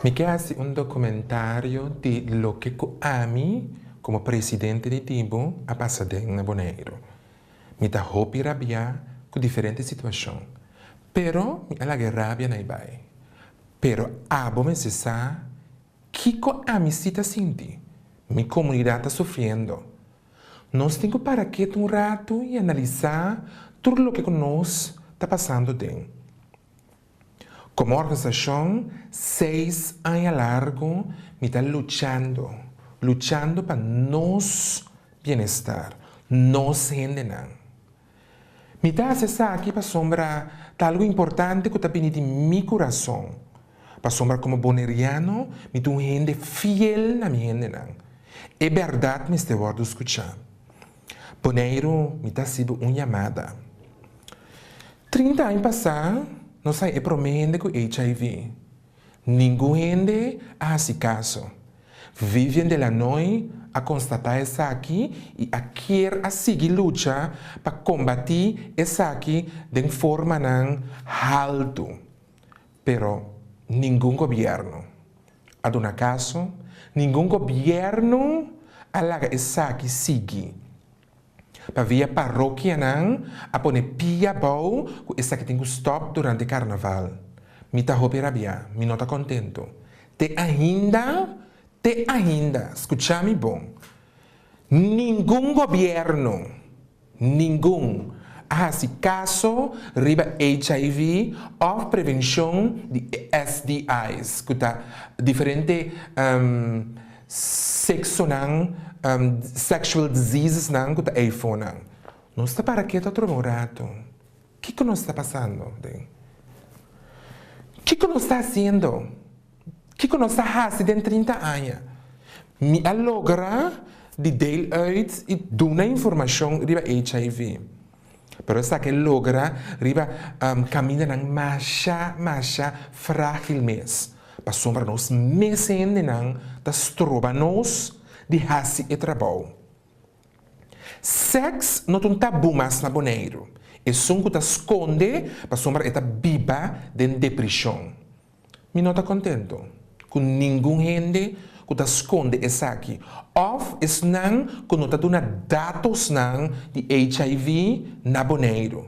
Mi ke hasi un dokumentario di loke ku ami komo presidente di DIBO a pasa den na Boneiru. Mi ta hopi rabiá ku diferente situashon, pero mi a laga e rabia na e bai. Pero abo mester sa kiko ami si ta sinti. Mi komunidat ta sufriendo. Nos tin ku para ketu un ratu i analisá tur loke ku nos ta pasando den. Komo organisashon, seis aña largu mi ta luchando, luchando pa nos bienestar, nos hendenan. Mi ta hasi esaki pasobra ta algu importante ku ta bini di mi kurason, pasobra komo boneriano mi ta un hende fiel na mi hendenan. E bèrdat mester wòrdu skuchá. Boneiru, mi ta hasi bo un yamada. 30 aña pasá nos a e promé hende ku HIV. Ningun hende a hasi kaso. Vivian de Lannoy a konstatá esaki i a kier a sigui lucha pa kombatí esaki den formanan haltu. Pero ningun gobièrnu a duna kaso, ningun gobièrnu a laga esaki sigui. Pa via parokianan a pone pia abou ku esaki tin ku stòp durante karnaval. Mi ta hopi rabiá, mi no ta kontentu. Te ainda, te ainda, skucha mi bon, ningun gobièrnu, ningun, a hasi kaso riba HIV òf prevenshon di STI's, ku ta diferente Sexonan, sexual diseasesnan ku ta eifonan. Nos ta para ketu atrobe un ratu. Kiko nos ta pasando den? Kiko nos ta hasiendo? Kiko nos ta hasi den 30 aña? Mi a logra di deel uit i duna informashon riba HIV. Pero esaki a logra riba kamindanan masha masha frágil mes, pasobra nos mes hendenan ta stroba nos di hasi e trabou. Sèks no ta un tabú mas na Boneiru. Esun ku ta skonde pasobra e ta biba den deprishon. Mi no ta kontentu ku ningun hende ku ta skonde esaki òf esnan ku no ta duna datosnan di HIV na Boneiru.